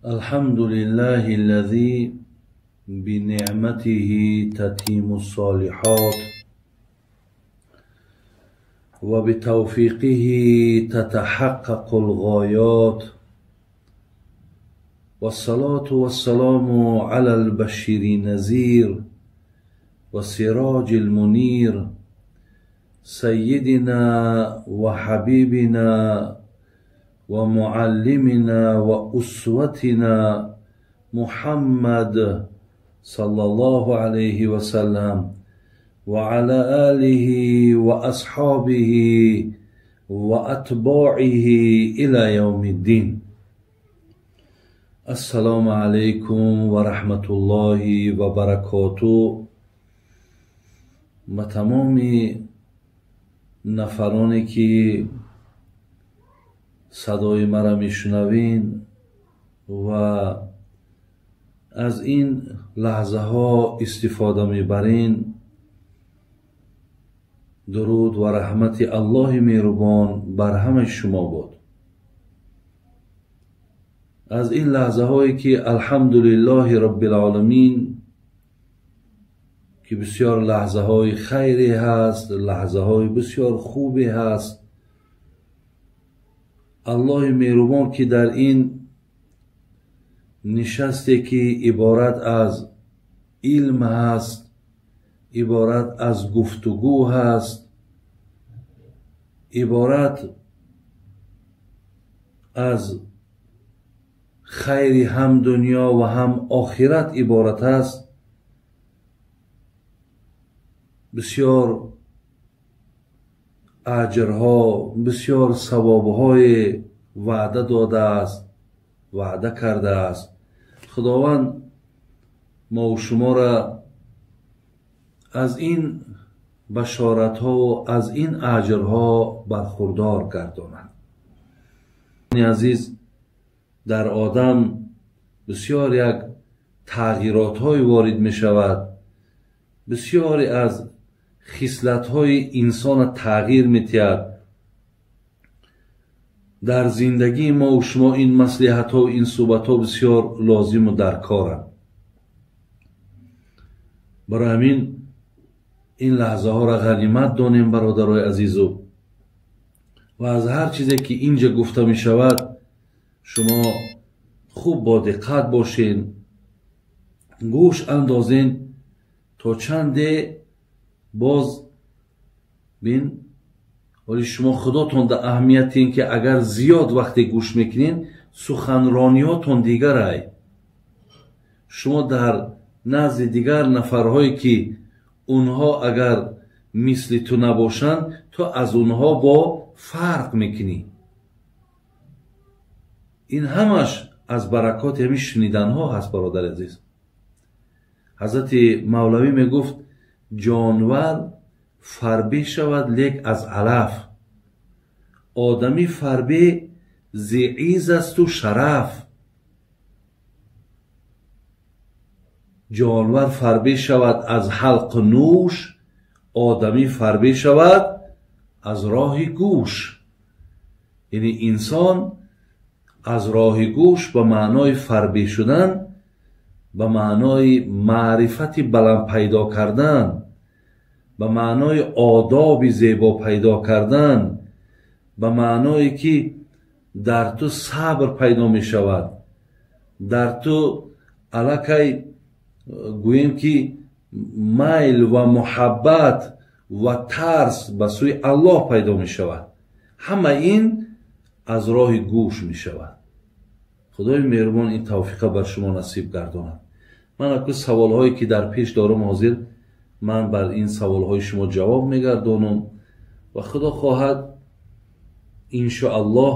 الحمد لله الذي بنعمته تتم الصالحات وبتوفيقه تتحقق الغايات، والصلاة والسلام على البشير النذير والسراج المنير، سيدنا وحبيبنا ومعلمنا وأسوتنا محمد صلى الله عليه وسلم وعلى آله وأصحابه وأتباعه إلى يوم الدين. السلام عليكم ورحمة الله وبركاته. ба тамоми нафароне ки садои маро мешунавин ва аз ин лаҳзаҳо истифода мебарин, дуруд ва раҳмати Аллоҳи меҳрубон бар ҳамаи шумо бод. Аз ин лаҳзаҳое ки алҳамдулиллоҳи роббил-оламин, ки бисёр лаҳзаҳои хайре ҳаст, лаҳзаҳои бисёр хубе ҳаст, Аллоҳи меҳрубон ки дар ин нишасте ки иборат аз илм ҳаст, иборат аз гуфтугӯ ҳаст, иборат аз хайри ҳам дунё ва ҳам охират иборат аст, бисёр аҷрҳо, бисёр савобҳои ваъда додааст, ваъда кардааст. Худованд мову шуморо аз ин башоратҳо, аз ин аҷрҳо бархурдор гардонад. Азиз, дар одам бисёр як тағйиротҳое ворид мешавад, бисёре аз хислатҳои инсонро тағйир медиҳад. Дар зиндагии мо шумо ин маслиҳатҳо, ин суҳбатҳо бисёр лозиму даркоранд. Барои ҳамин ин лаҳзаҳоро ғанимат донем, бародарои азизу, ва аз ҳар чизе ки инҷа гуфта мешавад шумо хуб бо диққат бошед, гӯш андозен то чанде боз бин. Вале шумо худотон да аҳамиятин ки агар зиёд вақте гӯш мекунед, суханрониётон дигарай. Шумо дар назди дигар нафарҳое ки онҳо агар мисли ту набошанд, ту аз онҳо бо фарқ мекунӣ. Ин ҳамаш аз баракоти ҳамин шуниданҳо ҳаст, бародари азиз. Ҳазрати Мавлавӣ мегуфт: ҷонвар фарбе шавад, лек аз алаф, одамӣ фарбе зи изз асту шараф. Ҷонвар фарбе шавад аз ҳалқу нӯш, одамӣ фарбе шавад аз роҳи гӯш. Яъне инсон аз роҳи гӯш ба маънои фарбе шудан, ба маънои маърифати баланд пайдо кардан, ба маънои одоби зебо пайдо кардан, ба маъное ки дар ту сабр пайдо мешавад, дар ту аллакай гӯем ки майл ва муҳаббат ва тарс ба сӯи Аллоҳ пайдо мешавад. Ҳама ин аз роҳи гӯш мешавад. Худои меҳрубон ин тавфиқа бар шумо насиб гардонад. Ман аку саволҳое ки дар пеш дорам ҳозир, ман бар ин саволҳои шумо ҷавоб мегардонам ва худо хоҳад иншоаллоҳ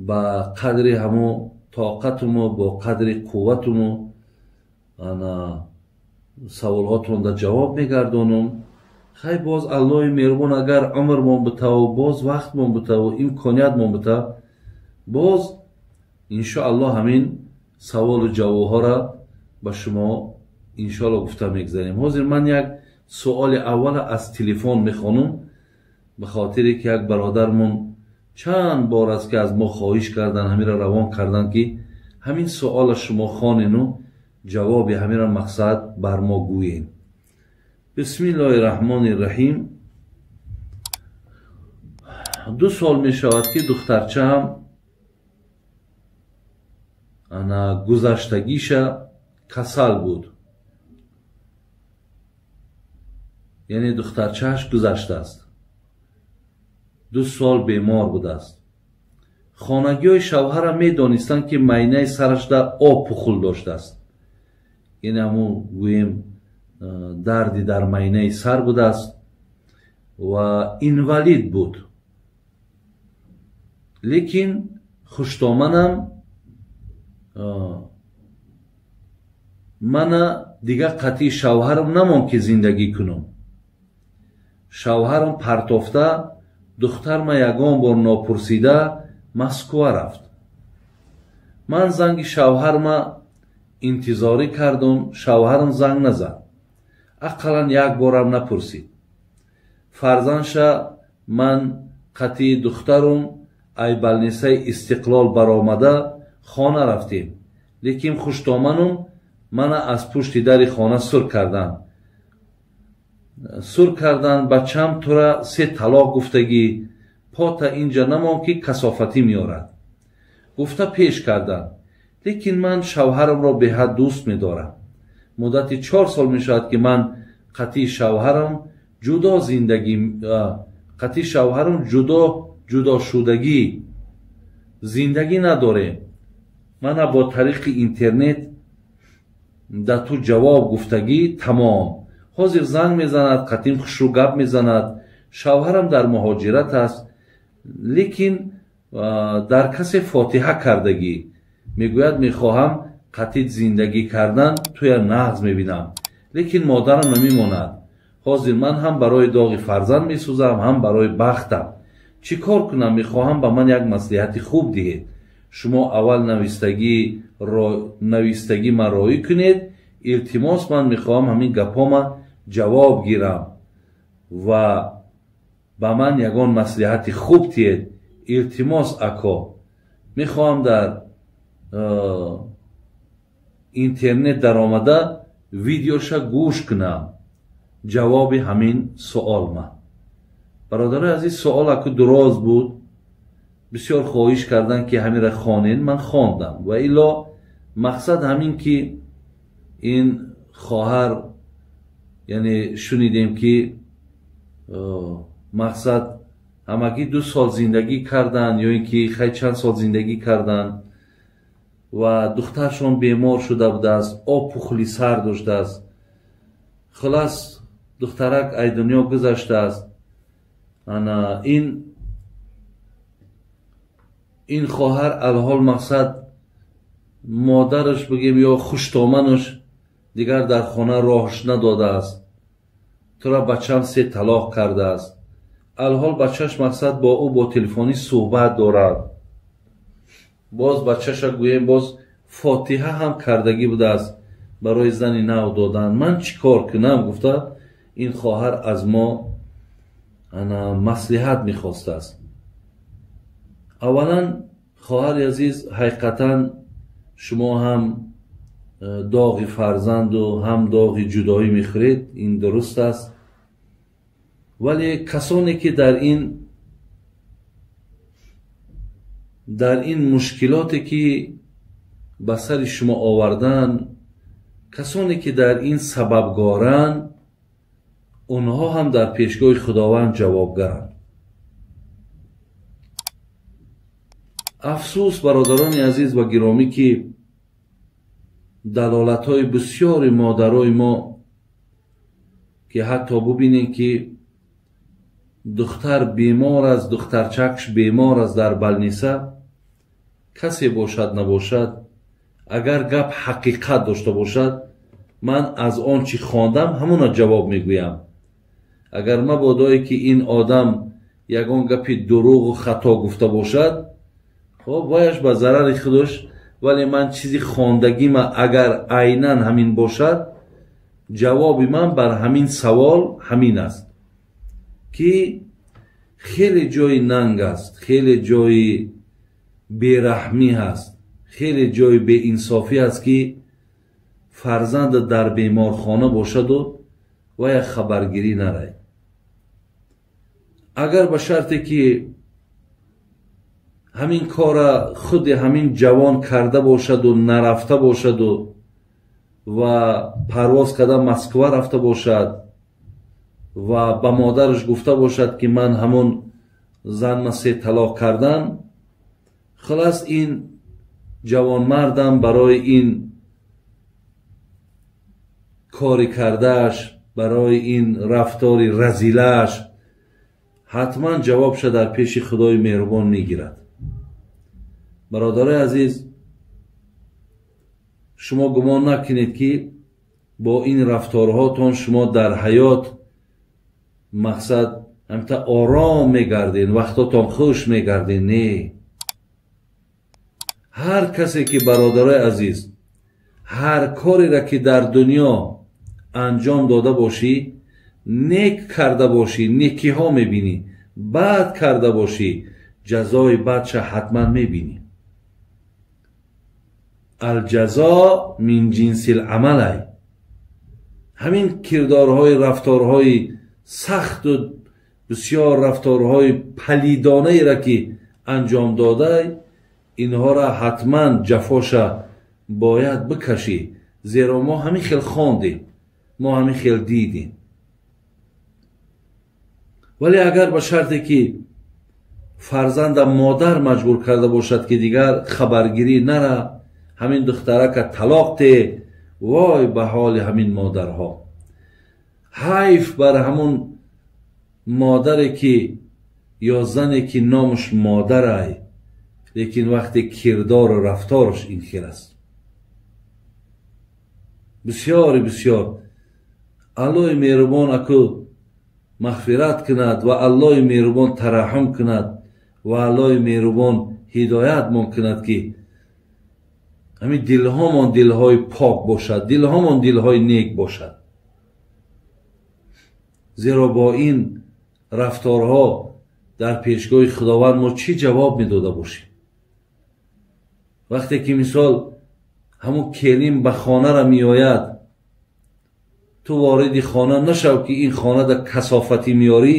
ба қадри ҳамо тоқатуму бо қадри қувватуму ана саволҳотонда ҷавоб мегардонам. Хай, боз Аллоҳи меҳрубон агар умрмон битаву, боз вақтмон битаву, имкониятмон бита, боз иншоаллоҳ ҳамин саволу ҷавобҳоро ба шумо иншоаллоҳ гуфта мегзарем. Ҳозир ман як суоли аввала аз телефон мехонам, ба хотире ки як бародармон чанд бор аст ки аз мо хоҳиш кардан, ҳаминро равон кардан ки Ҳамин суола шумо хонену ҷавоби ҳаминро мақсад бар мо гӯем. Бисмиллоҳи раҳмони раҳим. 2 сол мешавад ки духтарчаам ана гузаштагиша касал буд, яъне духтарчааш гузаштааст, 2 сол бемор будааст. Хонагиҳои шавҳара медонистанд, ки майнаи сарашда об пухул доштааст, яъне ҳамун гӯем дарди дар майнаи сар будааст ва инвалид буд. Лекин хуштоманам мана дигар қатъи шавҳарам намон ки зиндагӣ кунам. Шавҳарам партофта духтарма ягон бор нопурсида Москва рафт. Ман занги шавҳарма интизорӣ кардам, шавҳарам занг назад, ақаллан як борам напурсид. Фарзандша ман қатъи духтарум ай балнисаи Истиқлол баромада хона рафтем, лекин хуштоманум мана аз пушти дари хона сур карданд. Сур карданд, бачам тура 3 талоқ гуфтагӣ, пота инҷа намон ки касофатӣ меорад, гуфта пеш карданд. Лекин ман шавҳарамро беҳад дӯст медорам. Муддати 4 сол мешавад ки ман қатъи шавҳарам ҷудо зиндагӣ, қатъи шавҳарам ҷудошудагӣ зиндагӣ надорем. Мана бо тариқи интернет да ту ҷавоб гуфтагӣ тамом. Ҳозир занг мезанад, қатъим хушрӯ гап мезанад. Шавҳарам дар муҳоҷират аст, лекин дар касе фотиҳа кардагӣ. Мегӯяд мехоҳам қатъи зиндагӣ кардан туя нағз мебинам, лекин модарам намемонад. Ҳозир ман ҳам барои доғи фарзанд месӯзам, ҳам барои бахтам. Чӣ кор кунам? Мехоҳам ба ман як маслиҳати хуб диҳед. Шумо аввал навистагӣ ман роӣ кунед. Илтимос, ман мехоҳам ҳамин гапома ҷавоб гирам ва ба ман ягон маслиҳати хуб диҳед. Илтимос ако, мехоҳам дар интернет даромада видеоша гӯш кунам, ҷавоби ҳамин суолма. Бародарои азиз, суол аку дуроз буд, бисёр хоҳиш карданд ки ҳаминра хонед, ман хондам. Ва илло мақсад ҳамин ки ин хоҳар, яъне шунидем ки мақсад ҳамагӣ 2 сол зиндагӣ карданд ё ин ки хай чанд сол зиндагӣ карданд ва духтаршон бемор шуда будааст, об пухли сар доштааст. Хулас духтарак ай дунё гузаштааст. Ана ин хоҳар алҳол мақсад модараш бигем ё хуштоманаш дигар дар хона роҳш надодааст. Тура бачам 3 талоқ кардааст. Алҳол бачаш мақсад бо ӯ бо телефонӣ суҳбат дорад. Боз бачаша гӯем боз фотиҳа ҳам кардагӣ будааст барои зани нав додан. Ман чӣ кор кунам гуфта ин хоҳар аз мо ана маслиҳат мехостааст. Аввалан хоҳари азиз, ҳақиқатан шумо ҳам доғи фарзанду ҳам доғи ҷудоӣ мехӯред, ин дуруст аст. Вале касоне ки дар ин мушкилоте ки ба сари шумо овардан, касоне ки дар ин сабабгоранд, онҳо ҳам дар пешгоҳи Худованд ҷавобгаранд. Афсӯс бародарони азиз ва гиромӣ, ки далолатҳои бисёри модарои мо, ки ҳатто бубинем ки духтар бемор аст, духтарчакш бемор аст дар балниса, касе бошад набошад, агар гап ҳақиқат дошта бошад, ман аз он чӣ хондам ҳамона ҷавоб мегӯям. Агар мабодое ки ин одам ягон гапи дурӯғу хато гуфта бошад, хоб ваяш ба зарари худаш, вале ман чизи хондагима агар айнан ҳамин бошад, ҷавоби ман бар ҳамин савол ҳамин аст ки хеле ҷои нанг аст, хеле ҷои бераҳмӣ ҳаст. Хеле ҷои беинсофӣ аст, ки фарзанд дар беморхона бошаду ва як хабаргирӣ нарай. Агар ба шарте ки ҳамин кора худи ҳамин ҷавон карда бошаду нарафта бошаду ва парвоз карда Москва рафта бошад ва ба модараш гуфта бошад, ки ман ҳамон занма се талоқ кардан, хулас ин ҷавонмардам барои ин кори кардааш, барои ин рафтори разилааш ҳатман ҷавобша дар пеши Худои меҳрубон мегирад. Бародарои азиз, шумо гумон накунед, ки бо ин рафторҳотон шумо дар ҳаёт мақсад ҳамта ором мегардед, вақтотон хуш мегардед. Не, ҳар касе ки, бародарои азиз, ҳар кореро ки дар дунё анҷом дода бошӣ, нек карда бошӣ, некиҳо мебинӣ, бад карда бошӣ, ҷазои бадша ҳатман мебинӣ. Алҷазо мин ҷинсил амалай. Ҳамин кирдорҳои рафторҳои сахту бисёр рафторҳои палидонаеро ки анҷом додай, инҳоро ҳатман ҷафоша бояд бикашӣ, зеро мо ҳамин хел хондем, мо ҳамин хел дидем. Вале агар ба шарте ки фарзанда модар маҷбур карда бошад, ки дигар хабаргирӣ нара, ҳамин духтарака талоқ те, вой ба ҳоли ҳамин модарҳо. Ҳайф бар ҳамун модаре ки ё зане ки номаш модарай, лекин вақте кирдору рафтораш ин хел аст. Бисёри бисёр Аллоҳи меҳрубон аку мағфират кунад ва Аллоҳи меҳрубон тараҳҳум кунад ва Аллоҳи меҳрубон ҳидоятмон кунад, ки ҳамин дилҳомон дилҳои пок бошад, дилҳомон дилҳои нек бошад. Зеро бо ин рафторҳо дар пешгоҳи Худованд мо чӣ ҷавоб медода бошем? Вақте ки мисол ҳамун келин ба хонара меояд, ту вориди хона нашав, ки ин хонада касофатӣ меёрӣ.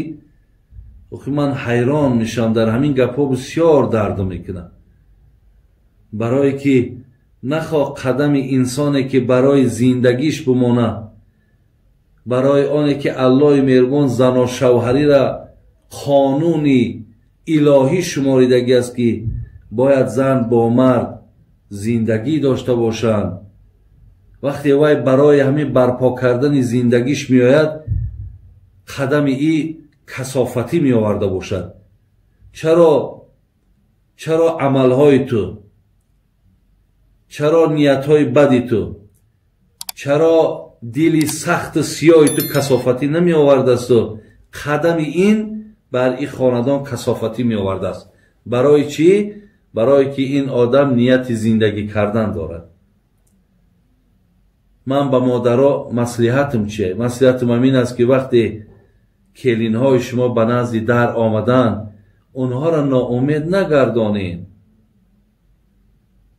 Охи ман ҳайрон мешавам, дар ҳамин гапҳо бисёр дард мекунам, барое ки нахоҳ қадами инсоне ки барои зиндагиш бимонад, барои оне ки Аллоҳи меҳрубон заношавҳариро қонуни илоҳӣ шуморидагӣ аст, ки бояд зан бо мард зиндагӣ дошта бошанд. Вақте вай барои ҳамин барпо кардани зиндагиш меояд, қадами и касофатӣ меоварда бошад. Чаро амалҳои ту, чаро ниятҳои бади ту, чаро дили сахту сиёҳи ту касофатӣ намеовардасту қадами ин бар ин хонадон касофатӣ меовардааст? Барои чӣ? Барое ки ин одам нияти зиндагӣ кардан дорад. Ман ба модаро маслиҳатам чие? Маслиҳатам ҳамин аст, ки вақте келинҳои шумо ба назди дар омаданд, онҳоро ноумед нагардонед,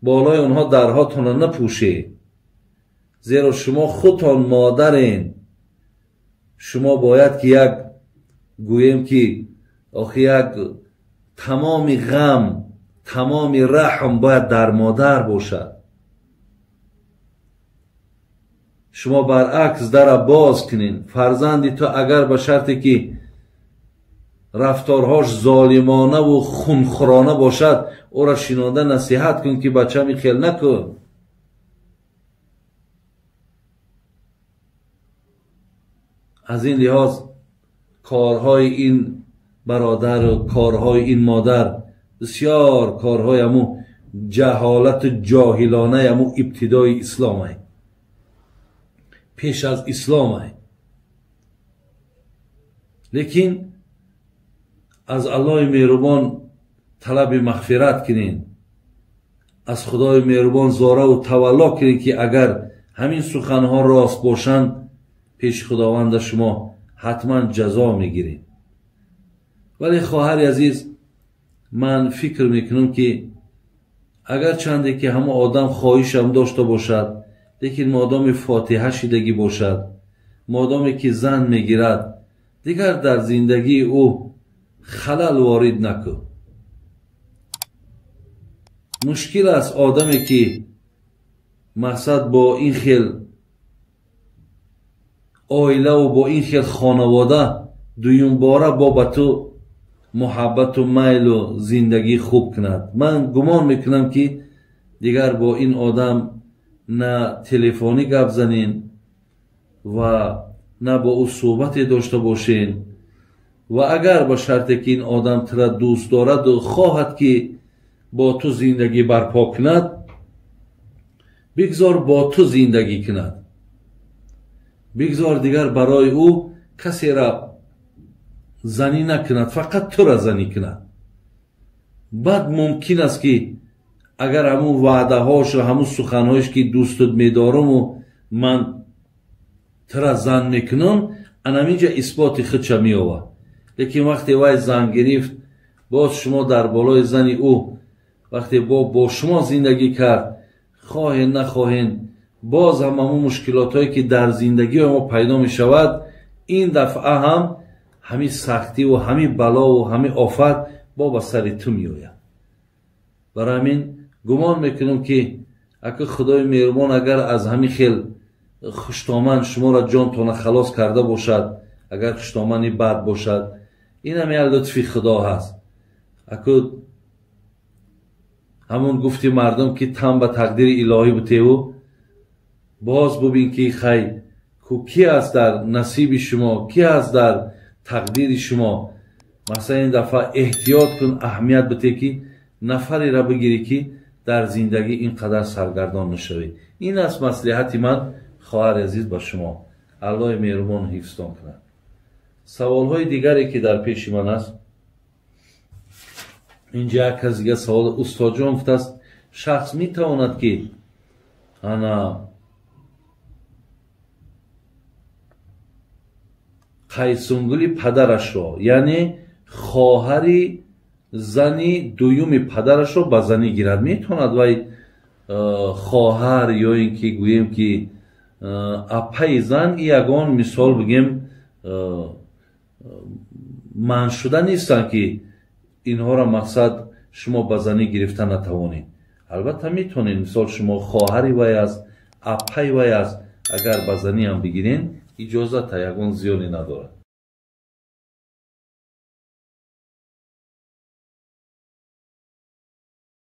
болои онҳо дарҳотонро напӯшед, зеро шумо худтон модарен. Шумо бояд ки як гӯем ки охи як тамоми ғам, тамоми раҳм бояд дар модар бошад. Шумо баръакс дара боз кунед. Фарзанди ту агар ба шарте ки рафторҳош золимонаву хунхӯрона бошад, ӯро шинонда насиҳат кун, ки бачами хел накун. Аз ин лиҳоз корҳои ин бародару корҳои ин модар бисёр корҳои ҳамун ҷаҳолату ҷоҳилонаи ҳамун ибтидои исломай, пеш аз исломай. Лекин аз Аллоҳи меҳрубон талаби мағфират кунед, аз Худои меҳрубон зораву тавалло кунед, ки агар ҳамин суханҳо рост бошанд, пеши Худованда шумо ҳатман ҷазо мегиред. Вале хоҳари азиз, ман фикр мекунам, ки Агарчанде ки ҳама одам хоҳишам дошта бошад, лекин модоми фотиҳа шидагӣ бошад, модоме ки зан мегирад, дигар дар зиндагии ӯ халал ворид накун. Мушкил аст одаме ки мақсад бо ин хел оилаву бо ин хел хонавода дуюмбора бо ба ту муҳаббату майлу зиндагӣ хуб кунад. Ман гумон мекунам ки дигар бо ин одам на телефонӣ гап занин ва на бо ӯ суҳбате дошта бошен. Ва агар ба шарте ки ин одам тура дӯст дораду хоҳад ки бо ту зиндагӣ барпо кунад, бигзор бо ту зиндагӣ кунад. Бигзор дигар барои ӯ касера занӣ накунад, фақат тура занӣ кунад. Баъд мумкин аст ки агар ҳамун ваъдаҳошу ҳамун суханҳоеш ки дӯстут медоруму ман тура зан мекунам, анаминҷа исботи худша меовад. Лекин вақте вай зан гирифт, боз шумо дар болои зани ӯ вақте бо шумо зиндагӣ кард, хоҳен нахоҳен, боз ҳам ҳамун мушкилотҳое ки дар зиндагии мо пайдо мешавад, ин дафъа ҳам ҳамин сахтиву ҳамин балову ҳамин офат бо ба сари ту меояд. Барои ҳамин гумон мекунам ки ака Худои меҳрубон агар аз ҳамин хел хуштоман шуморо ҷонтона халос карда бошад, агар хуштомани бад бошад, инам як лутфи Худо ҳаст. Аку ҳамон гуфти мардум ки тан ба тақдири илоҳӣ бутеву, боз бубин ки хай ку ки аст дар насиби шумо, ки аст дар тақдири шумо. Масалан ин дафъа эҳтиёт кун, аҳамият бите ки нафареро бигирӣ ки дар зиндагӣ ин қадар саргардон нашавӣ. Ин аст маслиҳати ман, хоҳари азиз, ба шумо. Аллоҳи меҳрубон ҳифзтон кунад. Саволҳои дигаре ки дар пеши ман аст, инҷа як кас дига савол устодҷон гуфтааст, шахс метавонад ки ана қайсунгули падарашро, яъне хоҳари зани дуюми падарашро ба занӣ гирад? Метавонад вай хоҳар ё ин ки гӯем ки апаи зан, ягон мисол бигем, манъ шуда нестанд ки инҳоро мақсад шумо ба занӣ гирифта натавонед. Албатта метавонед, мисол шумо хоҳари вай аст, апаи вай аст, агар ба занӣ ҳам бигирен, иҷозата, ягон зиёне надорад.